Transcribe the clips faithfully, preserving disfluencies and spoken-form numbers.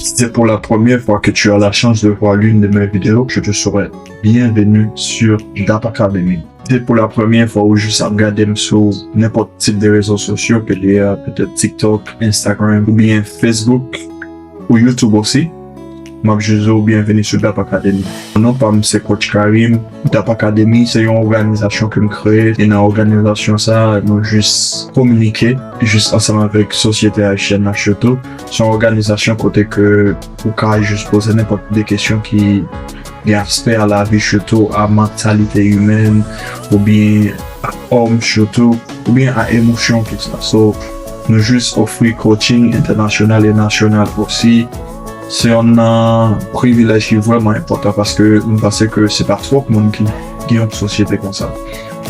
Si c'est pour la première fois que tu as la chance de voir l'une de mes vidéos, je te souhaite bienvenue sur Dap Academy. Si c'est pour la première fois ou jis ap gade m sou nenpòt tip de rezo sosyo, ke li a petèt TikTok, Instagram oubyen Facebook ou YouTube osi, m ap jis di w byenveni sou Dap Academy. Non pa m se Coach Karim. Dap Academy se yon òganizasyon ke m kreye, e nan òganizasyon sa a, nou jis kominike jis ansanm avèk sosyete ayisyèn nan sitou. Se yon òganizasyon kote ke ou ka jis poze nenpòt de kesyon ki gen aspè a lavi, sitou a mantalite imèn, oubyen a òm sitou, oubyen a emosyon, tout sa. So, nou jis ofri coaching entènasyonal e nasyonal osi. Se yon nan privilèj ki vrèman enpòtan, paske m panse ke se pa twòp moun ki gen yon sosyete konsa.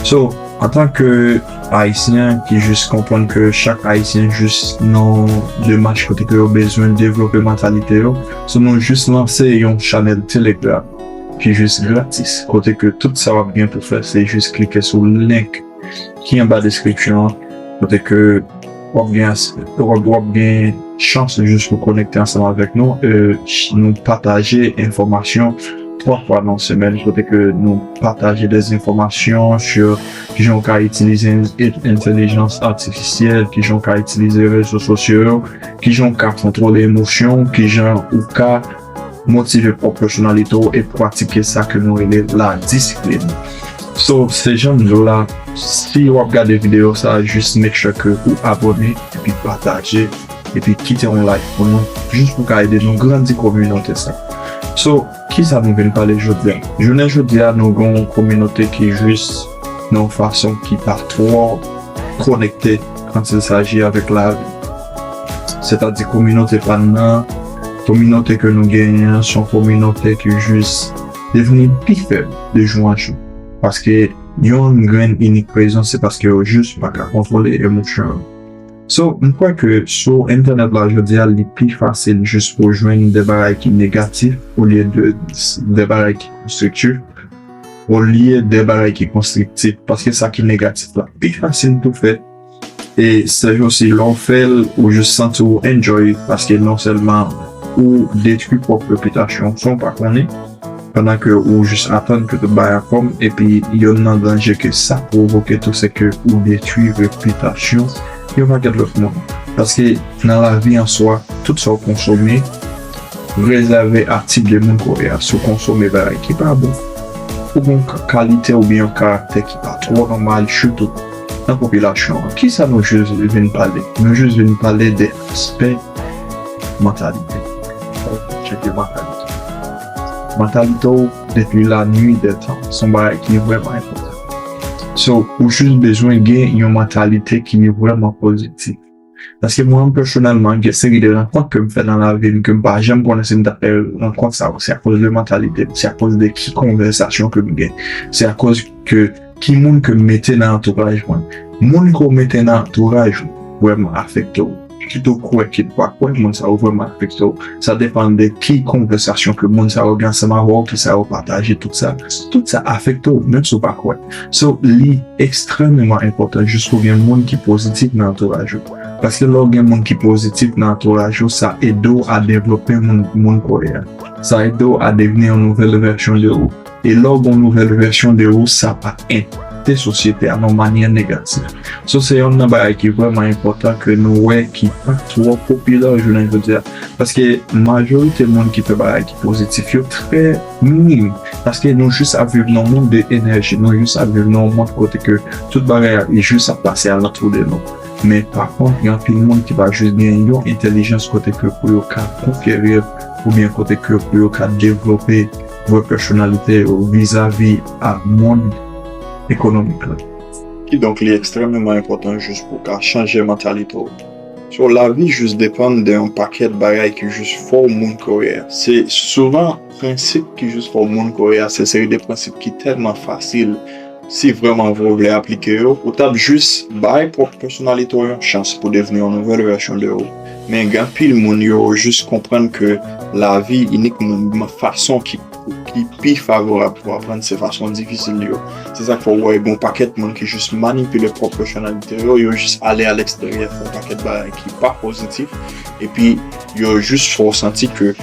So, antanke Ayisyen ki jis konprann ke chak Ayisyen jis nan demach kote ke yo bezwen devlope mantalite yo, so nou jis lanse yon chanèl Telegram ki jis gratis, kote ke tout sa w ap gen pou fè, se jis klike sou link ki anba deskripsyon an, kote ke w ap gen, w ap, w ap gen chans jis pou konekte ansanm avèk nou. E, nou pataje enfòmasyon twa fwa nan semèn, kote ke nou pataje de enfòmasyon sou kijan w ka itilize en-, entèlijans atifisyèl, kijan w ka itilize rezo sosyo yo, kijan w ka kontwole emosyon w, kijan ou ka motive pwòp pèsonalite w e pratike sa ke nou rele la disiplin. So, se jan m di w la, si w ap gade videyo sa, jis make sure ke ou abòne, epi pataje, epi kite yon like pou nou, jis pou ka ede nou grandi kominote sa. So, kisa nou vin pale jodi a? Jounen jodi a, nou gen yon kominote ki jis nan yon fason ki pa twò konekte quand il s'agit avèk lavi. Sètadi kominote pa n nan, kominote ke nou genyen an, se yon kominote ki jis devni pi fèb de jou an jou. Paske yon grenn inik rezon, se paske yo jis pa ka kontwole emosyon yo. So, m kwè ke sou entènèt la jodi a, li pi fasil jis pou jwenn de bagay ki negatif olye de, de bagay ki konstriktif, olye de bagay ki konstriktif, paske sa ki negatif la pi fasil tou fè. E se jou si lè w fè l, ou jis santi w enjoy, paske non sèlman ou detwi pwòp repitasyon w san w pa konnen, pandan ke ou jis atann ke tout bagay ap fèt, epi yonn nan danje ke sa pwovoke tou, se ke ou detwi repitasyon yon pakèt lòt moun. Paske nan lavi an swa, tout sa w konsome rezève a tip de moun ke w ye a. Si w konsome bagay ki pa bon, ou gen yon kalite oubyen yon karaktè ki pa twò nòmal, sitou nan popilasyon an. Kisa nou jis vin pale? Nou jis vin pale de aspè mantalite. Tcheke mantalite. Mantalite w depi la nuit des temps, se yon bagay ki vrèman enpòtan. So, ou jis bezwen gen yon mantalite ki vrèman pozitif. Paske mwen menm pèsonèlman, gen seri de rankont ke m fè nan lavi m ke m pa janm konnen si m ta fè rankont sa yo. Se akoz de mantalite m, se akoz de ki konvèsasyon ke m gen, se akoz ke ki moun ke m mete nan antouraj mwen. Moun ke w mete nan antouraj ou vrèman afekte w. Kit ou kwè, kit ou pa kwè, moun sa yo vrèman afekte w. Sa depann de ki konvèsasyon ke moun sa yo gen ansanm avè w, kisa yo pataje, tout sa. Tout sa afekte w, menm si w pa kwè. So, li ekstrèmeman enpòtan jis pou gen moun ki pozitif nan antouraj ou. Paske lè w gen moun ki pozitif nan antouraj ou, sa ede w a devlope moun, moun ke w ye a. Sa ede w a devni yon nouvèl vèsyon de ou. E lè w gen yon nouvèl vèsyon de ou, sa pa enpakte sosyete a nan yon manyè negatif. So, se yonn nan bagay ki vrèman enpòtan ke nou wè ki pa twò popilè jounen jodi a. Paske majorite moun ki fè bagay ki pozitif yo trè minim. Paske nou jis ap viv nan yon mond de enèji, nou jis ap viv nan yon mond kote ke tout bagay ap jis ap pase alantou de nou. Men pa kont, gen anpil moun ki pa jis gen yon entèlijans kote ke pou yo ka konkeri oubyen kote ke pou yo ka devlope vrè pèsonalite yo vizavi a mond ekonomik la. Kidonk, li ekstrèmeman enpòtan jis pou w ka chanje mantalite w. So, lavi jis depann de yon pakèt bagay ki jis fè w moun ke w ye a. Se souvan prensip ki jis fè w moun ke w ye a, se seri de prensip ki tèlman fasil, si vrèman vre w vle aplike yo, ou t ap jis bay pwòp pèsonalite w yon chans pou devni yon nouvèl vèsyon de ou. Men gen anpil moun yo jis konprann ke lavi inik moun fason ki ki pi favorab pou aprann se fason difisil yo. Se sa k fè w wè gen yon pakèt moun ki jis manipile pwòp pèsonalite yo, yo jis ale alèksteryè fè yon pakèt bagay ki pa pozitif, epi yo jis fè w santi ke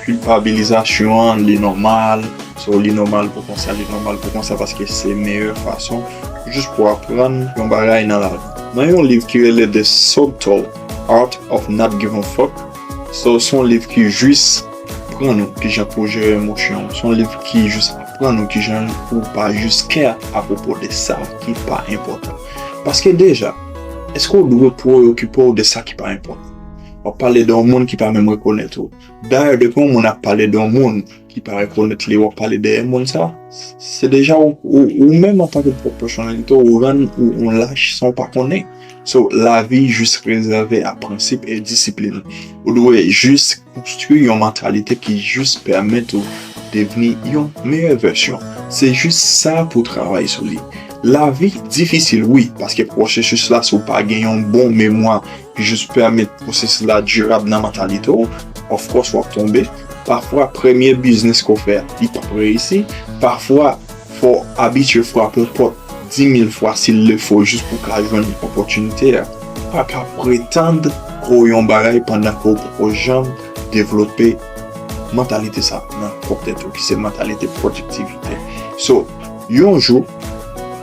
kilpabilizasyon an li nòmal, so li nòmal pou konsa, li nòmal pou konsa paske se meyè fason jis pou aprann yon bagay nan lavi. Nan yon liv ki rele The Subtle Art of Not Giving a Fuck, so se yon liv ki jis aprann ou kijan pou w jere emosyon w. Se yon liv ki jis aprann ou kijan pou w pa jis kè apwopo de sa ki pa enpòtan. Paske deja, èske w dwe preyokipe w de sa ki pa enpòtan? W ap pale de yon moun ki pa menm rekonèt ou. Dayè, depi yon moun ap pale de yon moun ki pa rekonèt li, w ap pale dèyè moun sa, se deja ou, ou, ou menm antanke pwòp pèsonalite w, ou rann ou yon lach san w pa konnen. So, lavi jis rezève a prensip e disiplin. Ou dwe jis konstwi yon mantalite ki jis pèmèt ou devni yon meyè vèsyon. Se jis sa pou w travay sou li. Lavi difisil, wi, paske pwosesis la, si w pa gen yon bon memwa ki jis pèmèt pwosesis la dirab nan mantalite w, of course, w ap tonbe. Pafwa, premye biznis ke w fè a, li p ap reyisi. Pafwa, fò w abitye frape pòt di mil fwa si l le fo jis pou w ka jwenn opòtinite a. Ou pa ka pretann ke w yon bagay pandan ke w poko janm devlope mantalite sa nan pwòp tèt ou, ki se mantalite pwodiktivite. So, yon jou,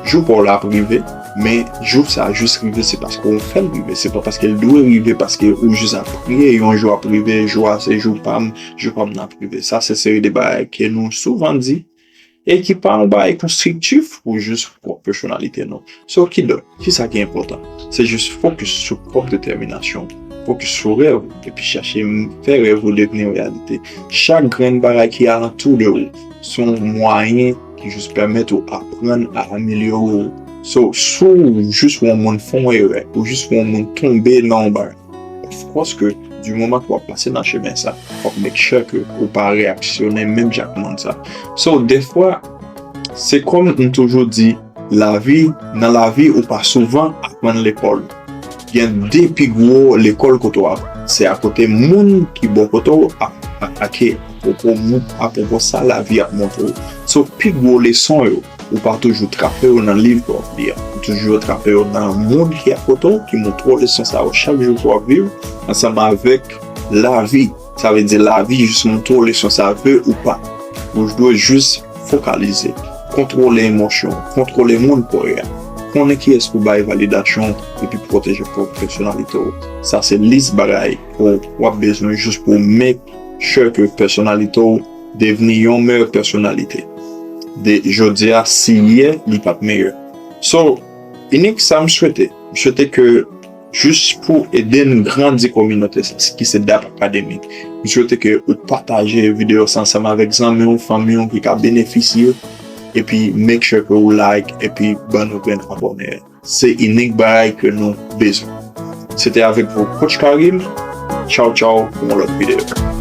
jou pa w la ap rive, men jou sa jis rive, se paske w fè l rive. Se pa paske l dwe rive, paske ou jis ap priye, yon jou ap rive, jou a se jou pa m, jou pa m nan ap rive. Sa se seri de bagay ke nou souvan di, e ki pa yon bagay konstriktif pou jis pwòp pèsonalite nou. So, kidonk, kisa ki enpòtan? Se jis fokis sou pwòp detèminasyon, fokis sou rèv ou, epi chache m-, fè rèv ou devni reyalite. Chak grenn bagay ki alantou de ou, se yon mwayen ki jis pèmèt ou aprann a amelyore ou. So, si w jis wè yon moun fè yon erè, ou jis wè yon moun tonbe nan yon bagay, of course ke di moman ke w ap pase nan chemen sa, w ap make sure ke ou pa reyaksyone menm jan ak moun sa. So, defwa, se kòm m toujou di, lavi, nan lavi, ou pa souvan aprann lekòl. Gen de pi gwo lekòl kote w ap, se akote moun ki bò kote w ap atake apwopo moun, apwopo sa lavi ap montre w. So, pi gwo leson yo, ou pa toujou trape yo nan liv ke w ap li a. Ou toujou trape yo nan moun ki akote w, ki montre w leson sa yo chak jou ke w ap viv, ansanm avèk lavi. Sa vle di lavi jis montre w leson sa, vle ou pa. Ou dwe jis fokalize, kontwole emosyon w, kontwole moun ke w ye a, konnen kiyès pou bay validasyon w, epi pwoteje pwòp pèsonalite w. Sa se lis bagay ke w ap bezwen jis pou w make sure ke pèsonalite w devni yon meyè pèsonalite de jodi a, si yè li pa t meyè. So, inik sa m swete, m swete ke jis pou ede n grandi kominote sa, ki se Dap Academy. M swete ke ou pataje videyo sa ansanm avèk zanmi w, fanmi w ki ka benefisye, epi make sure ke ou like, epi ban nou grenn abòne. Se inik bagay ke nou bezwen. Se te avèk vou Coach Karim. Tchaw, tchaw, pou yon lòt videyo.